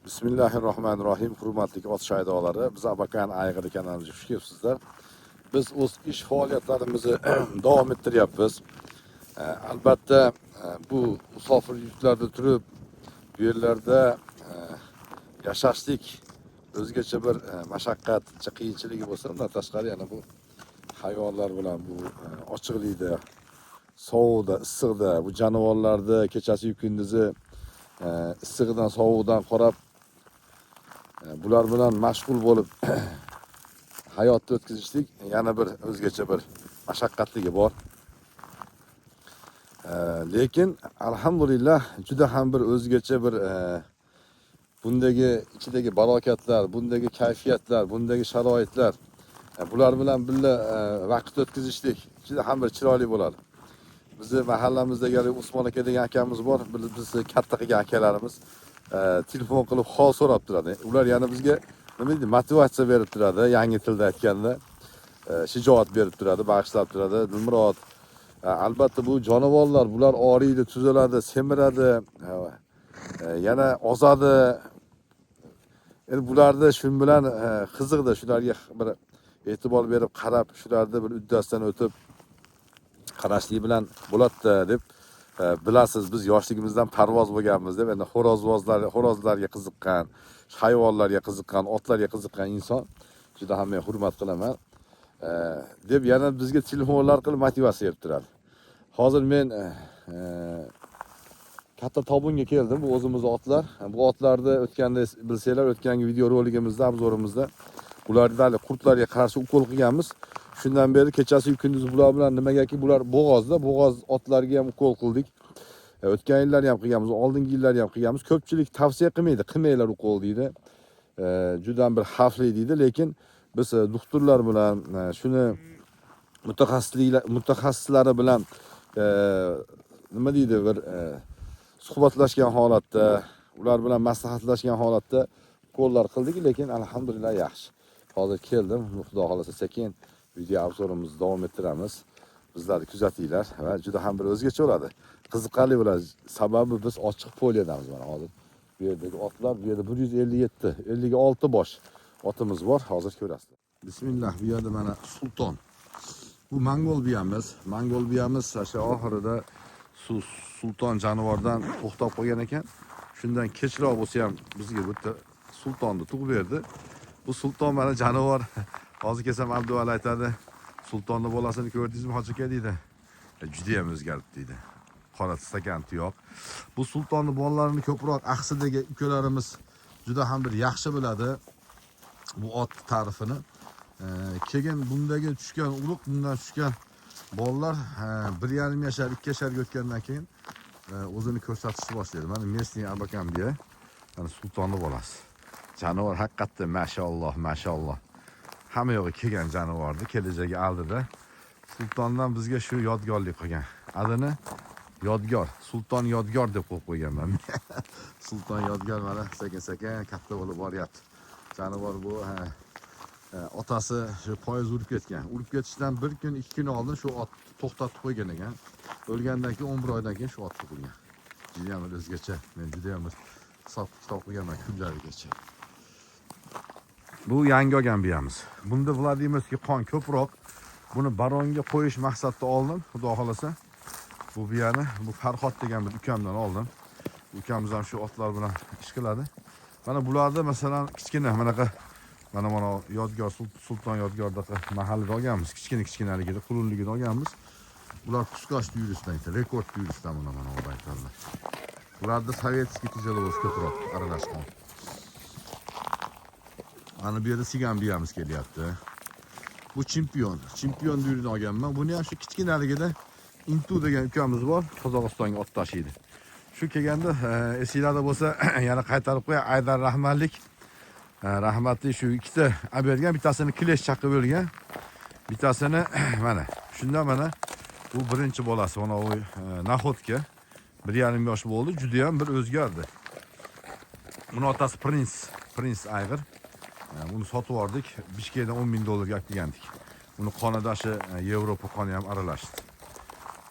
Bismillahirrohmanirrohim. Hurmatli ot shaydolari, biz Abakan ayg'iri kanalimizga xush kelibsizlar. Biz o'z ish faoliyatlarimizni davom ettiryapmiz. Albatta, bu musofir yurtlarda turib, bu yerlarda yashashlik o'zgacha bir mashaqqat, qiyinchiligi bo'lsa, undan tashqari yana bu hayvonlar bilan bu ochiqlikda, sovuqda, issiqda, bu jonivorlarni kechasi kunduzi issig'idan, sovug'idan qarab, bular bilan mashg'ul bo'lib hayotni o'tkazishlik yana bir o'zgacha bir mashaqqatligi bor. Lekin alhamdulillah, juda ham bir o'zgacha bir bundagi ichidagi barokatlar, bundagi kayfiyatlar, bundagi sharoitlar, bular bilan birga vaqt o'tkazishlik juda ham bir chiroyli bo'ladi. Bizni mahallamizdagi haligi Usmon aka degan akamiz bor, bizni katta qilgan akalarimiz telefon qilib hol so'rab turadi. Ular yana bizga, nima deydi, motivatsiya berib turadi, yangi tilda aytganda, shijoat berib turadi, bag'ishlab turadi. Dilmurod, albatta bu jonivorlar, bular oriydi, tuzaladi, semiradi, yana ozadi. Endi bularni shu bilan qiziqda shularga bir e'tibor berib qarab, shularni bir uddasidan o'tib qarashlik bilan bo'ladida deb, bilasiz, biz yoshligimizdan parvoz bo'lganmiz deb, endi xo'rozvozlar, xo'rozlarga qiziqqan, hayvonlarga qiziqqan, otlarga qiziqqan inson juda ham men hurmat qilaman, deb yana bizga telefonlar qilib motivatsiya berib turadi. Hozir men katta tobunga keldim. Bu o'zimizni otlar. Bu otlarni o'tganda bilsanglar, o'tgangi video roligimizda, обзор imizda ularni hali qurtlarga qarshi ukol qilganmiz. Shundan beri kechasi kunduzi bular bilan, nimagaki bular bo'g'ozda, bo'g'oz otlarga ham ukol qildik. O'tgan yillari ham qilganmiz, oldingi yillari ham qilganmiz. Ko'pchilik tavsiya qilmaydi, qilmanglar ukol deydi. Juda bir xavfli deydi, lekin biz doktorlar bilan, shuni mutaxassislari bilan, nima deydi, bir suhbatlashgan holatda, ular bilan maslahatlashgan holatda ukollar qildik, lekin alhamdulillah yaxshi. Hozir keldim, xudo xohlasa sekin video обзор imizni davom ettiramiz. Bizlarni kuzatinglar va juda ham bir o'zgacha bo'ladi. Qiziqarli bo'ladi. Sababi biz ochiq поле damiz mana hozir. Bu yerdagi otlar, bu yerda 157, 56 bosh otimiz bor. Hozir ko'rasizlar. Bismillah, bu yerda mana Sulton. Bu mongol biyamiz. Mongol biyamiz o'sha oxirida Sulton jonivordan to'xtab qolgan ekan. Shundan kechroq bo'lsa ham bizga bitta Sultonni tug'ib berdi. Bu Sulton mana jonivor. Hozir kelsam, Abduvali aytadi: "Sultonni bolasini ko'rdingizmi, hoji aka?" deydi. "Juda ham o'zgaribdi", deydi. Qora stakan tuyoq. Bu Sultonni bolalarini ko'proq Axsidagi ukalarimiz juda ham bir yaxshi biladi bu ot ta'rifini. Keyin bundagi tushgan urug', bundan tushgan bolalar 1,5 yashar, 2 yasharga o'tgandan keyin o'zini ko'rsatishni boshlaydi. Mana местный Abakan biya, mana Sultonni bolasi. Jonivor haqiqatda mashalloh, mashalloh. Hamma yog'i kelgan jonivorni kelajagi oldida. Sultondan bizga shu yodgorlik qolgan. Adini Yodgor, Sulton Yodgor deb qo'yib qo'yganman. Sulton Yodgor mana sekin-sekin katta bo'lib boryapti. Jonivor bu ha, otasi shu poyezd urib ketgan. Urib ketishidan bir kun, 2 kun oldin shu ot to'xtatib qo'ygan ekan. O'lgandan keyin 11 oydan keyin shu ot tug'ilgan. Juda ham bir o'zgacha. Men juda ham bir hisob kitob qilganman kunlarigacha. Bu yangi olgan biyamiz. Bunda Vladimirskiy qon ko'proq. Buni baronga qo'yish maqsadida oldim, xudo xohlasa. Bu biyani bu Farhod degan bir ukamdan oldim. Ukamiz ham shu otlar bilan ish qiladi. Mana bularni, masalan, kichkina manaqa mana Yodgor, Sulton Yodgordaqa mahallada olganmiz. Kichkina kichkinaligida, qulunligida olganmiz. Bular пускач yurishdan aytadi, rekord yurishdan mana bu aytadilar. Bularda советский тяжеловоз ko'proq aralashgan. Mana bu yerda sigan biyamiz kelyapti. Bu chempion. Chempion duyurini olganman. Buni ham shu kichkinaligida Intu degan ukamiz bor, Qozog'istonga ot tashiydi. Shu kelganda, esinglarda bo'lsa, yana qaytarib qo'y, Aydar rahmatlik, rahmatli shu ikkita olib bergan, bittasini клещ chaqib o'lgan, bittasini mana shunda, mana bu birinchi bolasi, mana u Находка, 1,5 yosh bo'ldi, juda ham bir o'zgardi. Buni otasi Prins, Prins ayg'ir. Uni sotib yubordik, Bishkekdan 10 ming dollarga olib kelgandik. Uni qonida shu Yevropa qoni ham aralashdi.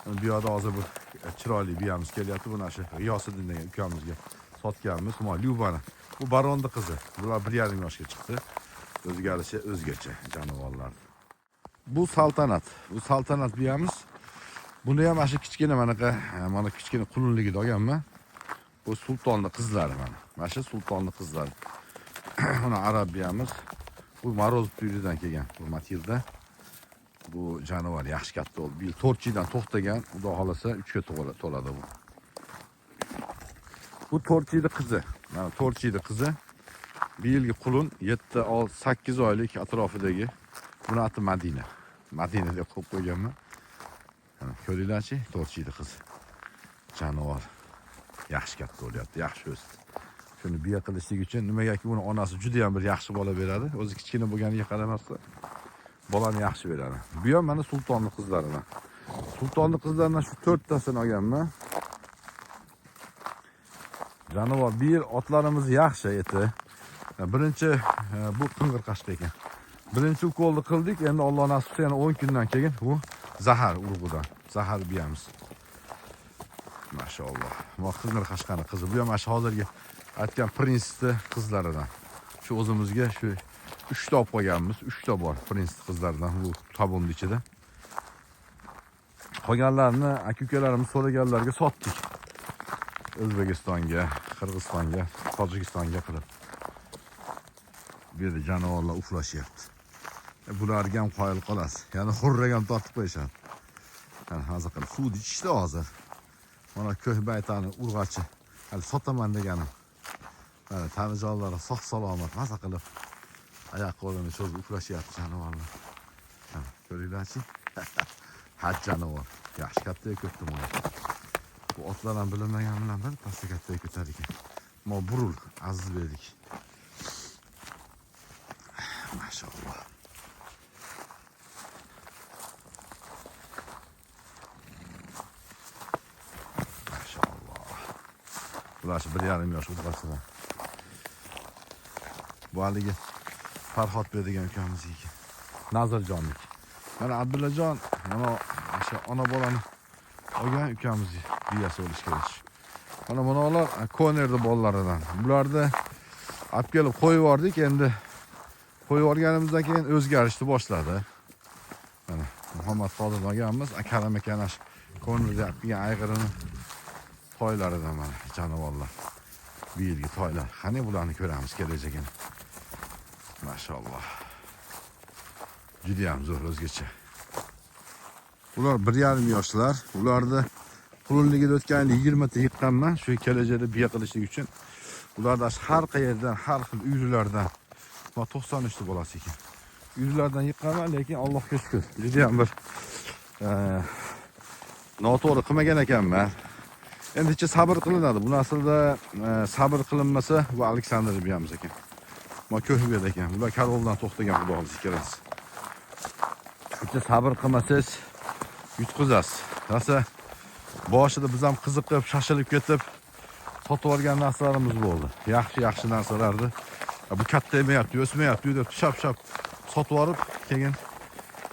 Bu yoqda hozir bir chiroyli biyamiz kelyapti. Buni shu G'iyosiddin degan ukamizga sotganmiz. Mana Lyubani. Bu baronni qizi. Bular 1,5 yoshga chiqdi. O'zgarishi o'zgacha jonivorlar. Bu saltanat. Bu saltanat biyamiz. Buni ham mana shu kichkina manaqa, mana kichkina qulunligida olganman. Bu sultonni qizlari mana. Mana shu sultonni qizlari. Mana arab biyamiz. Bu Moroz tuyridan kelgan, bu Matilda. Bu jonivor yaxshi katta bo'ldi. Bu yil 4 yildan to'xtagan, Xudo xolasa 3 ga to'ladi bu. Bu 4 yillik qizi. Mana 4 yillik qizi. Bu yilgi qulun 7, 6, 8 oylik atrofidagi. Buni ati Madina. Madina deb qo'yib qo'yganman. Mana ko'ringlarchi, 4 yillik qiz. Jonivor yaxshi katta bo'lyapti, yaxshi o'sdi. Shuni biya qilishlik uchun, nimagaki uni onasi juda ham bir yaxshi bola beradi. O'zi kichkina bo'lganiga qaramasdan bolani yaxshi beradi. Bu ham mana sultonni qizlaridan. Sultonni qizlaridan shu to'rttasini olganman. Jonivor bir yil otlarimiz yaxshi eti. Birinchi bu qing'ir qashqa ekan. Birinchi ukolni qildik, endi Alloh nasib qilsa yana 10 kundan keyin bu zahar urug'idan, zahar biyamiz. Mashalloh. Bu qing'ir qashqani qizi. Bu ham mana shu hozirgi aytgan prinsni qizlaridan. Shu o'zimizga shu 3 ta olib qo'yganmiz. 3 ta bor prins qizlaridan bu tabunning ichida. Qolganlarini aka ukalarimiz so'raganlarga sotdik. O'zbekistonga, Qirg'izistonga, Tojikistonga qilib. Bu yerda jonivorlar uxlashyapti. Bularga ham qoyil qolasiz. Ya'ni xurrak ham tortib qo'yishadi. Mana maza qilib suvni ichishdi hozir. Mana ko'k baytani urg'achi. Hali sotaman deganim. Mana tanijonlari sog' salomat maza qilib oyoq qo'lini cho'zib uxlashyapti jonivorlar. Mana ko'ringlarchi. Haj jonivor. Yaxshi katta ko'pdi mana. Bu otlar ham bilinmagan bilan bir pastga katta ko'tar ekan. Mo burul aziz berdik. Mashalloh. Mashalloh. Bular shu 1,5 yosh urg'asidan. Bu haligi Farhod bey degan ukamizniki. Nazirjonniki. Mana Abdullajon, mana o'sha ona bolani olgan ukamiz biyasi bo'lishi kerak. Mana bunalar Konerni bolalaridan. Bularni olib kelib qo'yib yubordik. Endi qo'yib yuborganimizdan keyin o'zgarishni boshladi. Mana Muhammad Qodirni olganmiz. Karam aka ana shu Konerda olib kelgan ayg'irini toylaridan mana jonivorlar. Bu yilgi toylar. Qani bularni ko'ramiz kelajagini. Mashalloh. Juda ham zo'r o'zgacha. Ular 1,5 yoshlar. Ularni qulunligida o'tgan yil 20 ta yiqqanman. Shu kelajakda biya qilishlik uchun. Ularda har qayerdan, har xil uylardan, mana 93 ta bolasi ekan. Uylardan yiqqanman, lekin Allohga shukr. Juda ham bir noto'g'ri qilmagan ekanman. Endi ichi sabr qilinadi. Bu naslda sabr qilinmasa, bu Aleksandr biyamiz ekan. Ma ko'hib ekan. Bular Karoldan to'xtagan, Xudo xohlasa ikkalasi. Bitta sabr qilmasangiz yutqizasiz. Rosa boshida biz ham qiziqib, shoshilib ketib sotib olgan narsalarimiz bo'ldi. Yaxshi-yaxshi narsalarni bu katta yemayapti, o'smayapti deb shap-shap sotib olib, keyin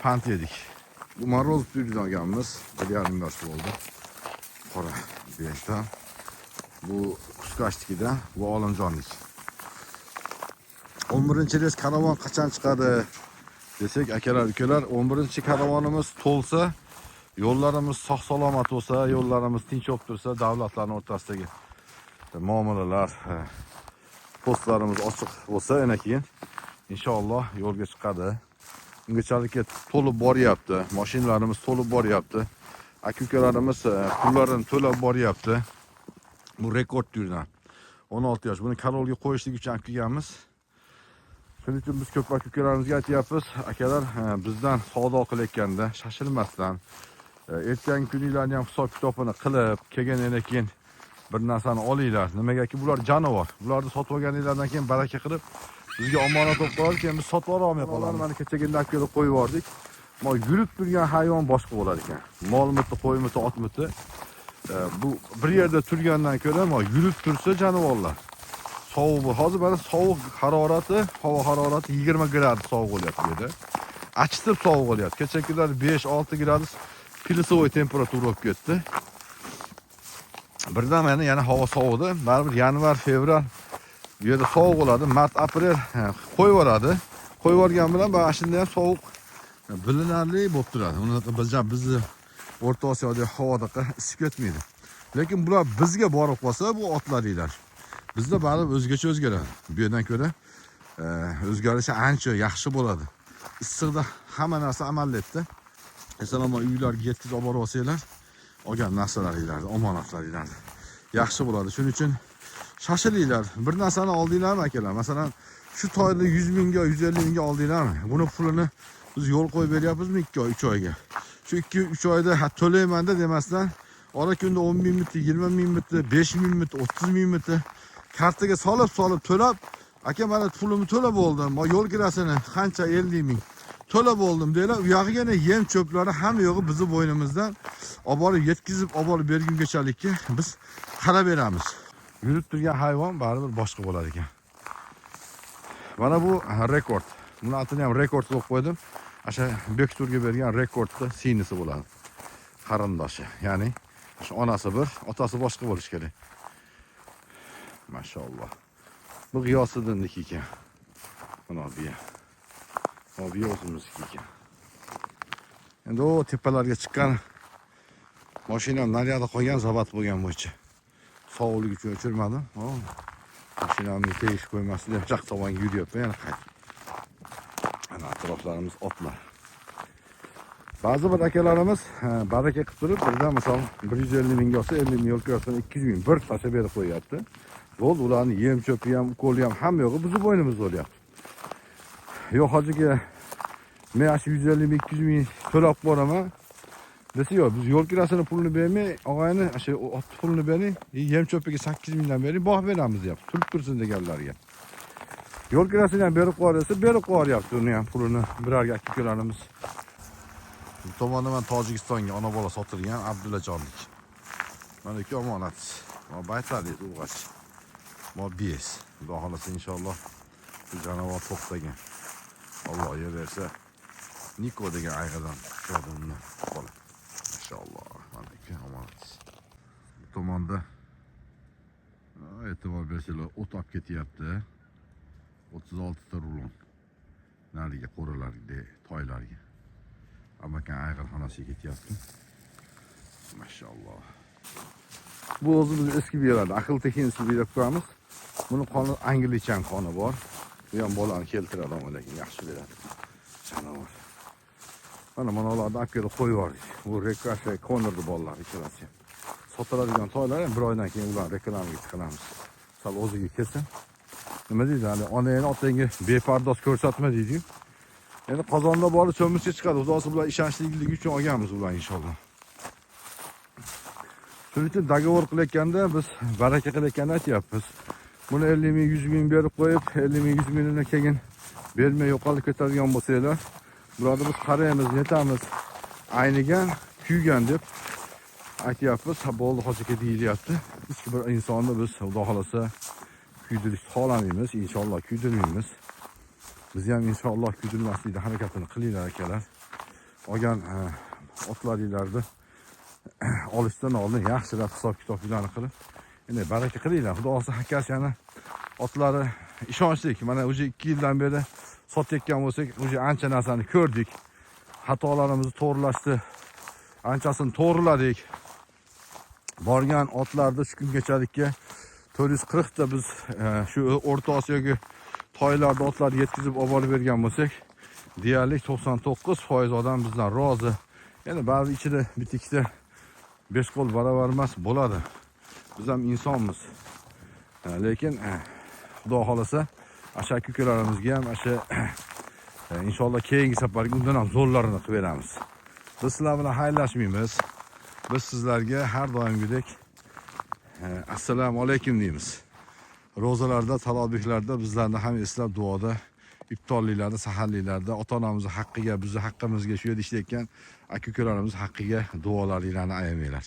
pand yedik. Bu Morozov tuyudan olganmiz. 1,5 yosh bo'ldi. Qora beshta. Bu Kuskashnikidan, bu Olimjonlik. 11 reys karavon qachon chiqadi desak, akalar, ukalar, 11 karavonimiz to'lsa, yo'llarimiz sog' salomat bo'lsa, yo'llarimiz tinch bo'lib tursa, davlatlarning o'rtasidagi muomalalar, postlarimiz ochiq bo'lsa, ana keyin inshaalloh yo'lga chiqadi. Ungachalik to'lib boryapti, mashinalarimiz to'lib boryapti. Aka ukalarimiz pullarini to'lab boryapti. Bu rekord yurdan. 16 yosh. Buni karolga qo'yishlik uchun olib kelganmiz. Shuning uchun biz ko'p aka ukalarimizga aytyapmiz, akalar, bizdan savdo qilayotganda shoshilmasdan, ertangi kuninglarni ham hisob kitobini qilib, kelgandan keyin bir narsani olinglar. Nimagaki bular jonivor. Bularni sotib olganinglardan keyin baraka qilib bizga omonat bo'lib qoladi, keyin biz sotib ololmay qolamiz. Mana kechagina olib kelib qo'yib yubordik. Mo yurib turgan hayvon boshqa bo'lar ekan. Molmiti, qo'ymiti, otmiti. Bu bir yerda turgandan ko'ra mo yurib tursa jonivorlar. Sovuq bu. Hozir mana sovuq harorati, havo harorati 20 gradus sovuq bo'lyapti bu yerda. Achitib sovuq bo'lyapti. Kecha kunlar 5-6 gradus плюсовой temperatura bo'lib ketdi. Birdan mana yana havo sovudi. Baribir yanvar, fevral Bu yerda sovuq bo'ladi. Mart, aprel qo'yib yuboradi. Qo'yib yuborgan bilan mana shunda ham sovuq bilinarli bo'lib turadi. Unaqa bizni O'rta Osiyodagi havodaqa isib ketmaydi. Lekin bular bizga borib qolsa, bu otlaringlar bizda baribir o'zgacha o'zgaradi. Bu yerdan ko'ra o'zgarishi ancha yaxshi bo'ladi. Issiqda hamma narsa amallaydi. Eson-omon uylarga yetkazib olib borib olsanglar, olgan narsalaringlarni, omonatlaringlarni yaxshi bo'ladi. Shuning uchun shoshilinglar. Bir narsani oldinglarmi, akalar? Masalan, shu toyni 100 mingga, 150 mingga oldinglarmi? Buni pulini biz yo'l qo'yib beryapmizmi 2 oy, 3 oyga? Shu 2-3 oyda ha to'layman da demasdan, ora kunda 10 mingmidi, 20 mingmidi, 5 mingmidi, 30 mingmidi kartaga solib solib to'lab, aka, mana pulimni to'lab bo'ldim, yo'l kirasini qancha, 50 ming to'lab bo'ldim deylar. U yog'iga yana yem cho'plari hamma yo'g'i bizni bo'ynimizdan olib borib yetkazib, olib borib bergungachalikka biz qarab beramiz. Yurib turgan hayvon baribir boshqa bo'lar ekan. Mana bu Rekord. Buni atini ham Rekord qilib qo'ydim. O'sha Bekturga bergan Rekordni singlisi bo'ladi, qarindoshi. Ya'ni o'sha onasi bir, otasi boshqa bo'lishi kerak. Mashalloh, bu G'iyosiddinniki ekan. Mana biya, bu biya o'zimizniki ekan. Endi u tepalarga chiqqan mashinam naryoqda qolgan, завод bo'lgan bo'yicha sog'lik uchun o'chirmadim. Mashinamni tegishib qo'ymasin deb yoq tomonga yuryapman yana qaytib. Ana atroflarimiz otlar. Ba'zi bir akalarimiz baraka qilib turib, birdan, misol, 150 mingga olsa, 50 ming yo'l kirasini 200 ming bir tashlab berib qo'yyapti. Bo'ldi, ularni yem cho'pi ham, ukoli ham, hamma yo'g'i bizni bo'ynimizda bo'lyapti. Yo'q, hoji aka, men shu 150 ming, 200 ming to'lab boraman desa, yo'q, biz yo'l kirasini pulini bermay, og'ayni, o'sha ot pulini bering, yem cho'piga 8 mingdan bering, bog' beramiz deyapti, turib tursin deganlarga. Yo'l kirasini ham berib qo'yar desa, berib qo'yaryapti uni ham pulini birarga aka ukalarimiz. Bu tomonda mana Tojikistonga ona bola sotilgan Abdullajonlik. Mana ikki omonat. Mana baytar deydi, urg'ach. Mana bes. Xudo xohlasa, inshaalloh bu jonivor to'xtagan. Alloh bersa, Niko degan ayg'irdan tushadi undan bola. Mashalloh. Mana ikki omonat. Bu tomonda e'tibor bersanglar, o't olib ketyapti. 36 ta rulon. Nariga qo'ralarga, toylarga. Abakan ayg'irxonasiga ketyapti. Mashalloh. Bu o'zimiz eski biyalardi. Aql tekinsiz berib qo'yamiz. Buni qoni, англичан qoni bor. Bu ham bolani keltiradi, ammo lekin yaxshi beradi. Jonivor. Mana ularni olib kelib qo'yib yubordik. Bu Rekasha Konorni bolalari ikkalasi. Sotiladigan toylar ham, bir oydan keyin ularni reklamaga chiqaramiz. Sal o'ziga kelsin. Nima deydi, hali onangni otangga bepardoz ko'rsatma deydi. Endi qozonda bori cho'michga chiqadi. Xudo xohlasa, bular ishonchliligi uchun olganmiz ularni inshaalloh. Shuning uchun договор qilayotganda, biz baraka qilayotganda aytyapmiz. Buni 50 ming, 100 ming berib qo'yib, 50 ming, 100 mingini keyin bermay yo'qolib ketadigan bo'lsanglar, bularni biz qaraymiz, netamiz. Aynigan, kuygan deb aytyapmiz. Ha, bo'ldi, hoji aka deyilyapti. Hech bir insonni biz, Xudo xohlasa, kuydirishni xohlamaymiz. Inshaalloh kuydirmaymiz. Biz ham inshaalloh kuydirmaslikni harakatini qilinglar, akalar. Olgan otlaringlarni olishdan oldin yaxshilab hisob kitoblarni qilib, endi baraka qilinglar. Xudo xohlasa, Xakasiyani otlari ishonchlik. Mana уже 2 yildan beri sotayotgan bo'lsak, уже ancha narsani ko'rdik. Xatolarimizni to'g'rilashdi. Anchasini to'g'riladik. Borgan otlarni shu kungachalikka 440 ta biz shu O'rta Osiyoga toylarni, otlarni yetkazib olib borib bergan bo'lsak, deyarli 99% odam bizdan rozi. Endi baribir ichida bitta ikkita besh qo'l barobar emas bo'ladi. Biz ham insonmiz. Lekin Xudo xohlasa, asha aka ukalarimizga ham asha inshaalloh keyingi safarga undan ham zo'rlarini qilib beramiz. Biz sizlar bilan xayrlashmaymiz. Biz sizlarga har doimgidek assalomu alaykum deymiz. Ro'zalarda, tarovihlarda bizlarni ham eslab duoda, iftorliklarda, saharliklarda ota-onamizni haqqiga, bizni haqqimizga, shu yerda ishlayotgan aka ukalarimiz haqqiga duolaringlarni ayamanglar.